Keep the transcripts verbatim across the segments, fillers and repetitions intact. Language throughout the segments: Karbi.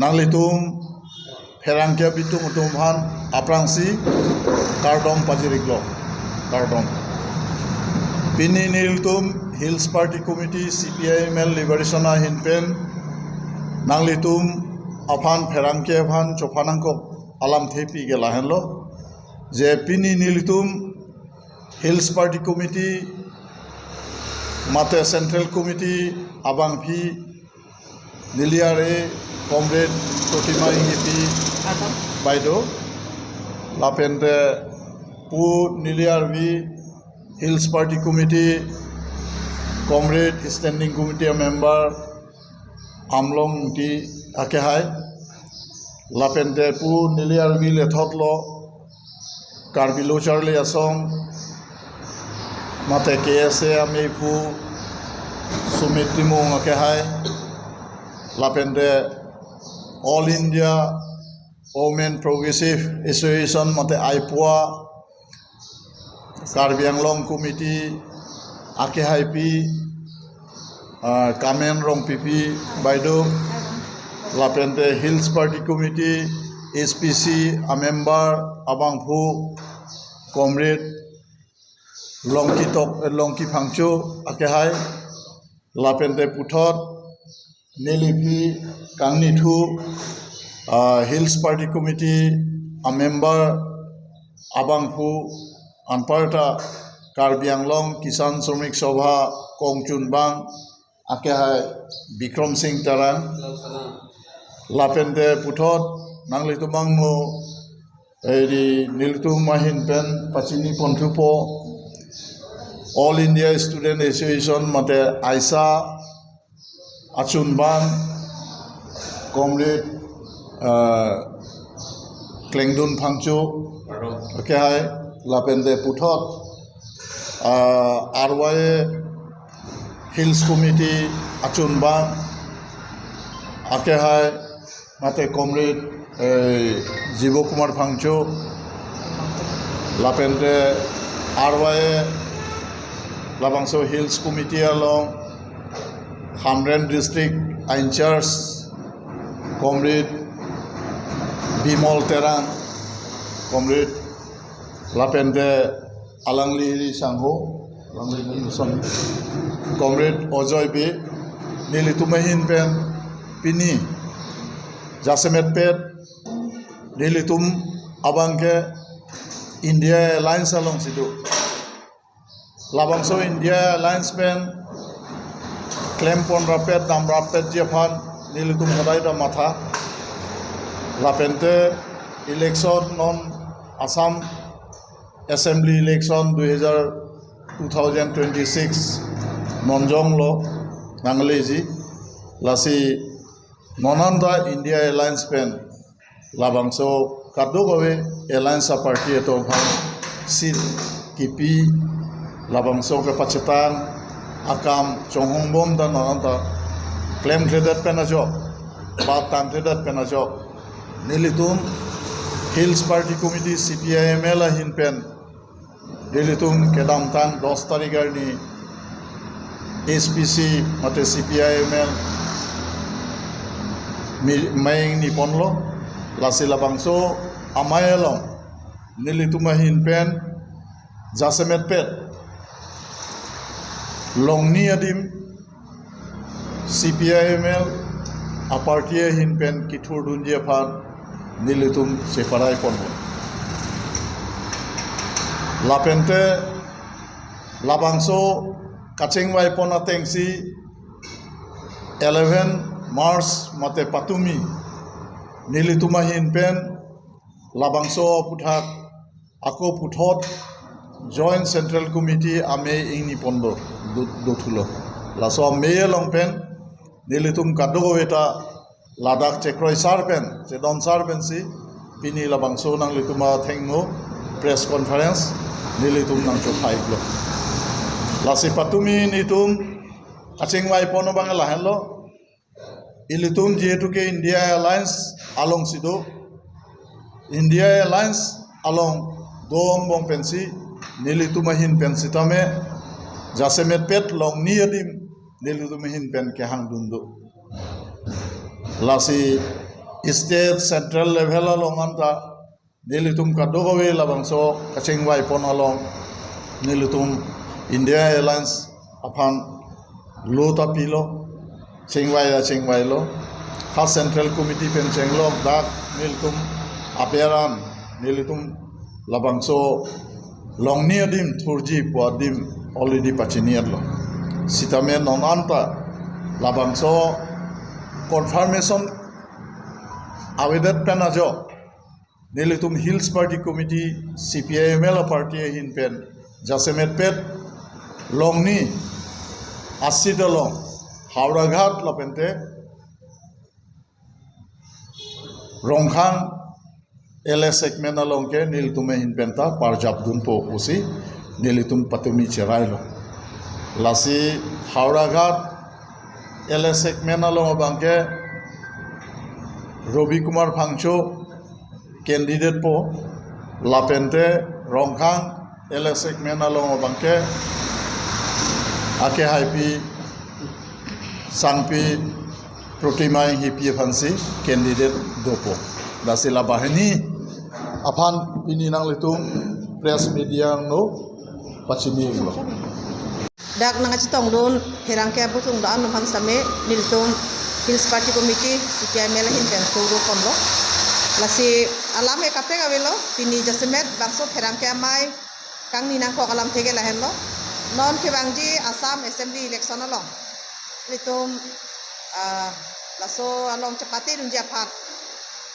Nanglitum pherangke abitung atum aphan aphrangsi kardom pajir-iklo. Kardom. Pini nelitum Hills Party Committee C P I M L Liberation ahin pen nanglitum aphan pherangke aphan chopha nangkok alamthepi ke lahenlo. Je pini nelitum Hills Party Committee mate Central Committee abangpi neli R A Comrade Protima Enghipi Baideo, lapente pu neli R V Hills Party Committee Comrade Standing Committee member Amlong Ingti akehai, lapente pu neli R V lethotlo Karbi Lo Charli Asong mate K S A amei pu Sumit Timung akehai, lapente All India Women Progressive Association mate aipuwa Karbi Anglong Committee akehaipi, ah, Kamen Rongpipi Baideo, lapente Hills Party Committee H P C amember abangphu Comrade Longki Tok, eh, Longki Phangcho akehai, lapente puthot neli aphi kangnithu, ah, Hills Party Committee amember abangphu anparta Karbi Anglong Kisan Shramik Sabha kongchunbang akehai Bikram Singh Terang, lapente puthot nanglitum angno, eh, di nelitum ahin pen pachini ponthupo All India Student Association mate aisa achunbang Comrade, ah, Klengdun Phangcho akehai, lapente puthot, ah, R Y A Hills Committee achunbang akehai mate Comrade, eh, Jibo Kumar Phangcho, lapente R Y A labangso Hills Committee along Hamren District in-charge Comrade Bimol Terang, Comrade, lapente alangli ri sangho, alangli ri sangho, Comrade Ajoy Bey, nelitum ahin pen pini jasemetpet nelitum abangke India Alliance alongsi do. Labangso India Alliance pen klempon rapet, dam rapetji aphan nelitum kadai dam matha. Lapente election non Assam Assembly election dui hajar, two thousand twenty-six non jonglo nangleji, lasi non anta India Alliance pen labangso kadokave alliance a-party atum aphan seat kipi, labangso kepachetang akam chonghongbom ta non anta klemkledet pen ajok, ba tangkledet pen ajok, nelitum Hills Party Committee C P I M L ahin pen nelitum kedamtang dos tarik arni H P C mate C P I M L mi-, mei ingniponlo, lasi labangso amei along nelitum ahin pen jasemetpet longni adim C P I M L a-party ahin pen kethurdunji aphan nelitum cheparai ponlo. Lapente labangso kachingvai pon atengsi eleven March mate patumi nelitum ahin pen labangso aphuthak ako puthot Joint Central Committee amei ingnipon do, do, dothulo. Laso amei along pen nelitum kadokave ta ladak chekroisar pen, chedonsar pensi pini labangso nanglitum athengno press conference nelitum nangchophaiklo. Lasi patumi nelitum kachingvai pon abang lahenlo. Ilitum jehetu ke India Alliance alongsi do, India Alliance along do-ong bom pensi nelitum ahin pen sitame jasemetpet longni adim nelitum ahin pen kehangdun do. Lasi State, central level along anta nelitum kadokave labangso kachingvai pon along nelitum India Alliance aphan lo ta pilo, chingvai ta chingvailo. Ha Central Committee pen chenglok dak nelitum aperan nelitum labangso longni adim thurji pu adim already pachini-etlo. Sitame non anta labangso confirmation avedet pen ajok nelitum Hills Party Committee, C P I M L a party ahin pen jasemet pet longni asit along Howraghat lapente Rongkhang L A segment along ke nelitum ahin pen ta parjap dunpo pusi nelitum patumi cherailo. Lasi Howraghat L A segment along abangke Robi Kumar Phangcho candidate po, lapente Rongkhang L A segment along abangke akehaipi sangpi Protima Enghipi aphansi candidate dopo. Lasi la banghini aphan pini nanglitum press media angno pachinilo. Dak nangkachetongdun pherangke abutung do-an aphan sitame nelitum Hills Party Committee, C P I M L ahin pen kuru ponlo. Lasi alam ke kaprek avelo, pini jasemet bangso pherangke amei kangni nangkok alamthe ke lahenlo. Non kevangji Assam Assembly election along nelitum, ah, laso along chepatedunji aphan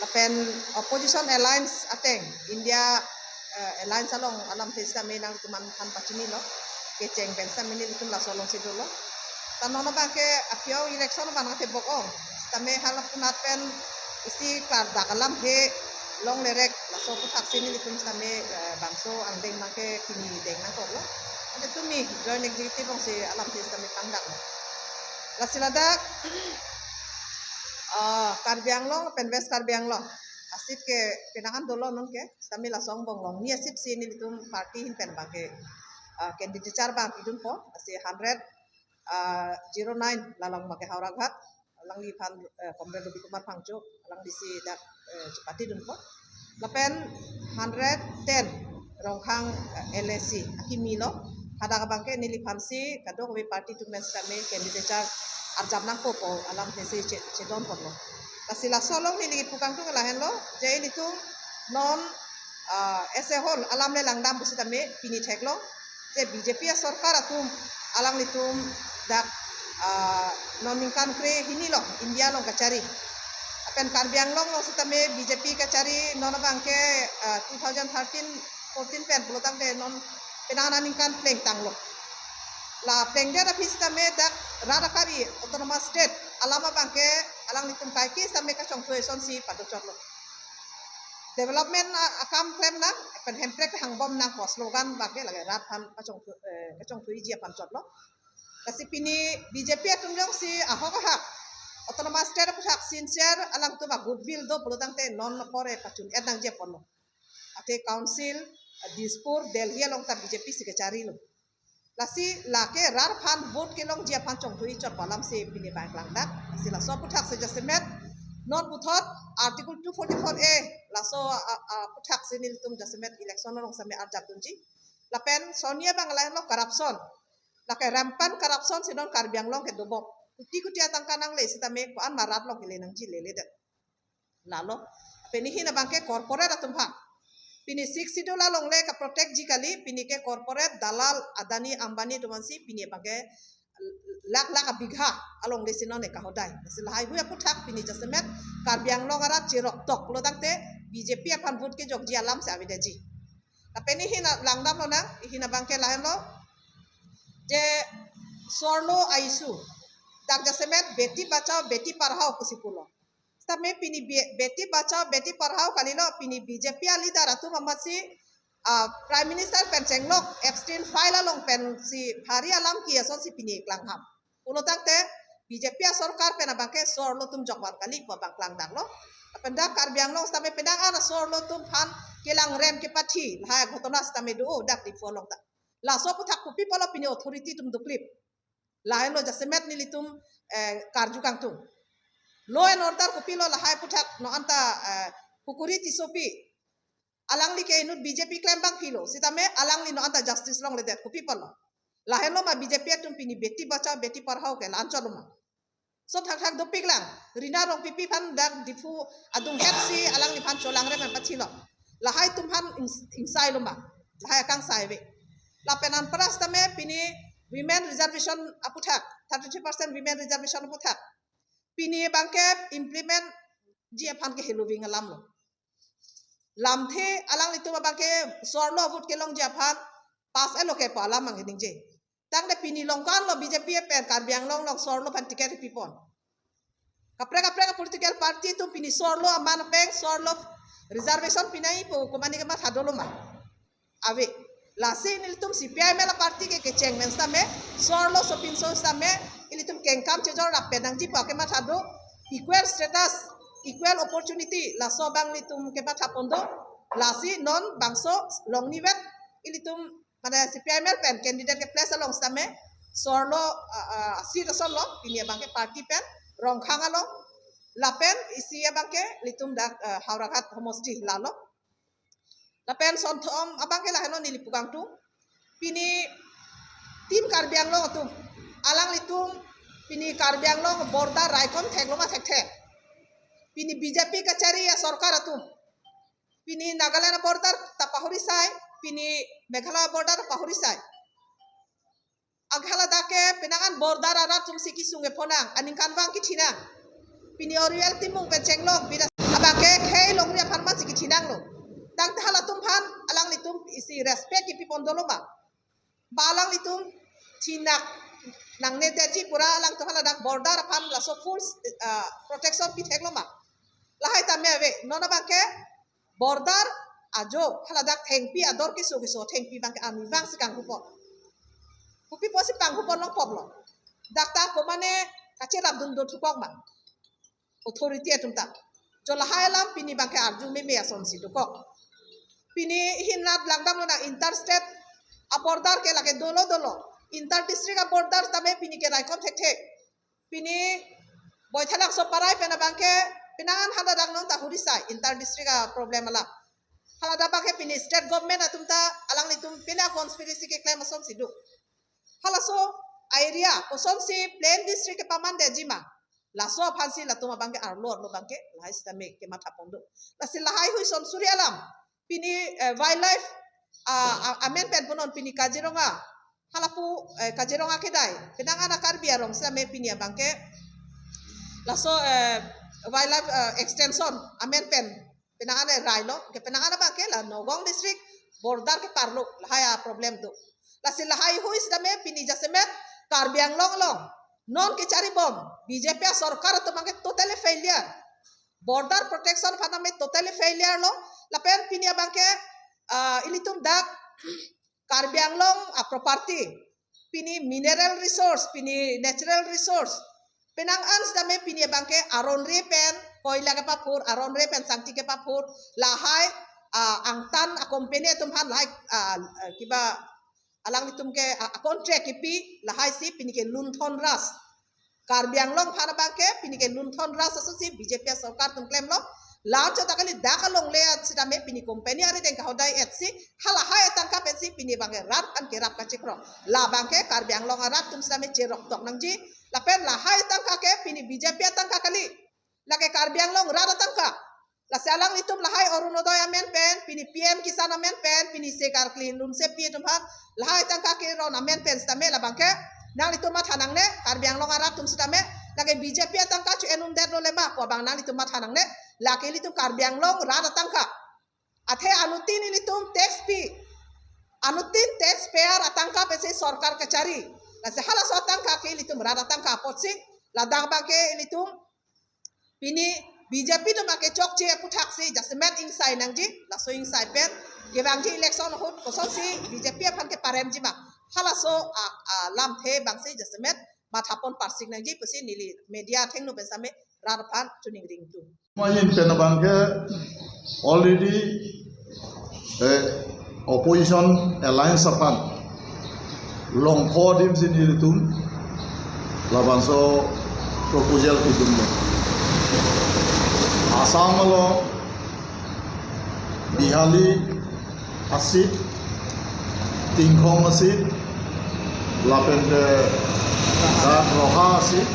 lapen opposition alliance ateng India, eh, alliance along alamthe sitame nangtuman aphan pachinilo. Kecheng pen sitame nelitum laso alongsi dolo. Ta non abangke aphi-o election abang nangtebok ong. Sitame halapunat pen isi klardak alamthe longlerek laso aphuthaksi nelitum sitame, eh, bangso angdeng abangke pini deng nangkoklo. Ante tumi Joint Executive alongsi alamthe sitame pangdaklo. Lasi ladak, ah, Karbi Anglong pen West Karbi Anglong asit ke penang an dolo non ke, sitame laso angbong longni asitsi nelitum party ahin pen abangke, ah, candidature abang pidunpo, lasi hundred, ah, zero nine la along abangke Howraghat, alangliphan, eh, Comrade Robi Kumar Phangcho, alanglisi dak, eh, chepatedunpo. Lapen hundred ten Rongkhang, eh, L A C akimi lo. Hadak abangke neliphansi kadokave party atum pen sitame candidature arjap nangpo pu alamthe si che-, chedon ponlo. Lasi laso along neli kipu kangtung lahenlo, je ilitum non, ah, as a whole alam le langdam pusitame pini theklong je B J P asorkar atum alanglitum dak, ah, non ningkan krehini lo India along kachari. Lapen Karbi Anglong along sitame B J P kachari non abangke, ah, two thousand thirteen fourteen pen pulotangte non penang aningkan plengtanglo. La plengdet aphi sitame dak rat akari autonomous state alam abangke alanglitum kaike sitame kachongthu asonsi padochotlo. Development a-, akam klem nang, pen Hemprek hangbom nang pu slogan abangke lake rat aphan kachongthu, eh, kachongthuiji aphan chotlo. Lasi pini B J P atum jongsi ahok ahak autonomous state aputhak sincere alangtum a goodwill do pulotangte non apor e pachun-et nangji aponlo. Athe council, ah, Dispur, Delhi along ta B J P si kacharilo. Lasi lake rat aphan vote kelongji aphan chongthui chot pu alamsi pini abang klangdak. Lasi laso aphuthaksi jasemet non puthot Article two forty-four A laso a, a, aphuthaksi nelitum jasemet election along sitame arjapdunji. Lapen sonni abang lahenlo corruption. Lake rampant corruption si non Karbi Anglong ke dobom. Kuti kuti atangka nangle sitame ko-an ma rat along kele nangji leledet. Lalo, pini ahin abangke corporate atum aphan. Pini Sixth Schedule along le kaprotectji kali, pini ke corporate dalal Adani Ambani atum aphansi pini abangke lakh lakh abigha along le si non ne kahodai. Lasi lahaihui aputhak pini jasemet Karbi Anglong arat cheroktok pulotangte B J P aphan vote kejokji alamsi avedetji. Lapen ahin langdamlo nang, ahin abangke lahenlo. Je sorlo a-issue. Dak jasemet Beti Bachao, Beti Padhao pusi pulo. Sitame pini Be-, Beti Bachao, Beti Padhao kalilo, pini B J P a-leader atum amatsi, ah, Prime Minister pen chenglok Epstein file along pensi phari alam ke asonsi pini klangham. Pulotangte B J P asorkar pen abangke sorlo atum jokvan kali pu abang klangdaklo. Lapen dak Karbi Anglong sitame penang an sorlo atum aphan kelangrem kepathi lahai aghotona sitame do dak Diphu along ta. Laso aputhak kopi pulo pini authority atum duklip. Lahenlo jasemet nelitum, eh, karju kangtung. Law and order kopilo lahai aputhak non anta, eh, Pukuri Tissopi. Alangli ke inut B J P klem abang pilo. Sitame alangli non anta justice longledet kopi apotlo. Lahenlo ma B J P atum pini beti bachao beti padhao ke la-an chotlo ma. So thakthak dopik lang. Rina Rongpipi aphan dak Diphu adung hetsi alangliphan cholangrem an pachilo. Lahai atum aphan ings-, ingsailo ma. Lahai akangsai ave. Lapen anpara sitame pini women reservation aputhak, thirty-three percent women reservation aputhak. Pini abangke implement ji aphan ke heloving alamlo. Lamthe alanglitum abangke sorlo vote kelongji aphan pass-etlo ke pu alam abangke ningje. Tangte pini long ko-anlo B J P pen Karbi Anglong along sorlo aphan ticket pipon. Kaprek kaprek political party atum pini sorlo aman peng sorlo reservation pinai pu komane kematha dolo ma. Ave. Lasi nelitum C P I M L party ke kecheng pen sitame sorlo sopinso sitame ilitum kengkam chejor rap pen nangji pu kematha do, equal status, equal opportunity, laso abang ilitum kematha pon do. Lasi non bangso longni vet ilitum mane C P I M L pen candidate ke-place along sitame sorlo, ah, ah, seat asonlo, pini abangke party pen Rongkhang along, lapen isi abangke ilitum dak, ah, Howraghat homosti lalo. Lapen sonthom abangke lahenlo neli pu kangtung. Pini Team Karbi Anglong atum, alanglitum pini Karbi Anglong border raikom theklo ma thekthe. Pini B J P kachari asorkar atum. Pini Nagaland border ta pahori sai, pini Meghalaya border ta pahori sai. Anke haladak ke penang an border arat atumsi kesung kepho nang, aningkanvang kethenang. Pini Oriel Timung pen chenglok bida abangke khei longri aphan mansi kethenanglo. Tangte halatum aphan alanglitum isi respect kepi pon dolo ma. Ba alanglitum thenak nangne detji pura alangtum haladak border aphan laso full, ah, protection pi theklo ma. Lahai tame ave, non abangke border ajo haladak thengpi ador keso keso thengpi abangke arnivang si kanghu pon. Kopi apotsi panghu pon long pop lo. Dak ta komane kacherap dun do thukok ma authority atum ta. Jo lahai alam pini abangke arju meme asonsi dokok. Pini hinat langdamlo na interstate a border ke lake dolo dolo. Inter district a border tame pini ke raikom thekthe. Pini Boithalangso parai pen abangke penang an haladak non ta hori sai inter district a problem alam. Haladak abangke pini state government atum ta alanglitum pini a conspiracy keklem asonsi do. Halaso area kosonsi plain district kepaman detji ma. Laso aphansi latum abangke arlo arlo abangke lahai sitame kematha pon do. Lasi lahai hui son suri alam. Pini, eh, wildlife, ah, ah, amen pen punon pini Kaziranga. Halapu, eh, Kaziranga kedai. Penang an a Karbi arong sitame pini abangke. Laso, eh, wildlife, eh, extension amen pen. Penang an railo. Ke penang an abangke la Nagaon district border keparlo. Lahai a problem do. Lasi lahai hui sitame pini jasemet Karbi Anglong along non kecharibom B J P sorkar atum abangke totally failure. Border protection aphan tame totally failure lo. Lapen pini abangke, ah, ilitum dak Karbi Anglong a property, pini mineral resource, pini natural resource. Penang an sitame pini abangke aron re pen koila kepaphur, aron re pen sangti kepaphur, lahai, ah, angtan a company atum aphan lahai, ah, ah, kiba alanglitum ke, ah, contract kipi, lahai si pini ke Lunthon Raj. Karbi Anglong aphan abangke pini ke Lunthon Raj asonsi B J P sorkar atum klemlo. Laso ta kali dak alongle sitame pini company arideng kahodai-et si halahai atangka pensi pini abangke rat an kerap kachikro. La abangke Karbi Anglong arat atum sitame cherok tok nangji. Lapen lahai atangka ke pini B J P atangka kali. Lake Karbi Anglong rat atangka. Lasi alanglitum lahai Orunodoi amen pen, pini P M Kisan amen pen, pini se karkli lunsepi atum aphan, lahai atangka keron amen pen sitame labangke nanglitum matha nangne, Karbi Anglong arat atum sitame, lake B J P atangka cho-en-un detlo le ma pu abang nanglitum matha nangne, lake ilitum Karbi Anglong rat atangka. Athe anuttin ilitum tax pi, anuttin taxpayer atangka pensi sorkar kachari. Lasi halaso atangka ke ilitum rat atangka apotsi, ladak abangke ilitum pini B J P atum abangke chokche aputhaksi jasemet ingsai nangji, laso ingsai pen kevangji election ahut kosonsi B J P aphan keparemji ma. Halaso a, a lamthe abangsi jasemet matha pon parsik nangji pusi neli media athengno pen sitame rat aphan choningri ingtung. Mayin pen abangke already, eh, opposition alliance aphan longpho adim si nelitum labangso proposal pidunlo. Assam along Bihali a-seat, Tingkhong a-seat, lapente dak Roha a-seat,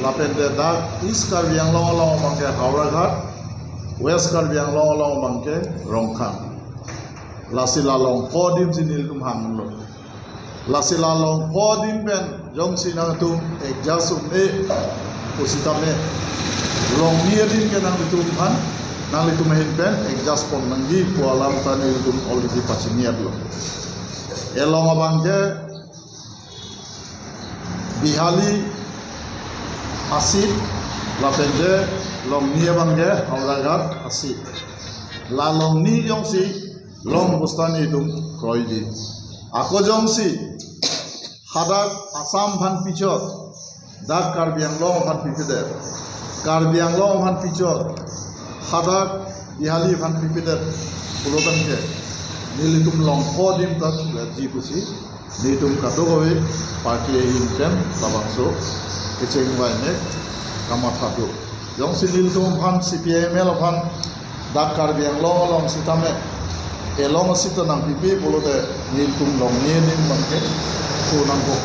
lapente dak East Karbi Anglong along abangke Howraghat, West Karbi Anglong along abangke Rongkhang. Lasi la longpo adim si nelitum hanglo. Lasi la longpo adim pen jongsi nangtum adjust un-e pusitame, longni adim ke nanglitum aphan, nanglitum ahin pen adjust pon nangji pu alam ta nelitum already pachini-etlo. Elong abangke Bihali a-seat, lapente longni abangke Howraghat a-seat. La longni jongsi long pusitame itum kroiji. Ako jongsi hadak Assam aphan pichot, dak Karbi Anglong aphan pipedet, Karbi Anglong aphan pichot, hadak Bihali aphan pipedet pulo tangte, nelitum longpo adim ta chuletji pusi nelitum kadokave party ahin pen labangso kecheng vaimek kamatha do. Jongsi nelitum aphan C P I M L aphan dak Karbi Anglong along sitame elong a-seat ta nangpipe pulote nelitum longni adim abangke thu nangkok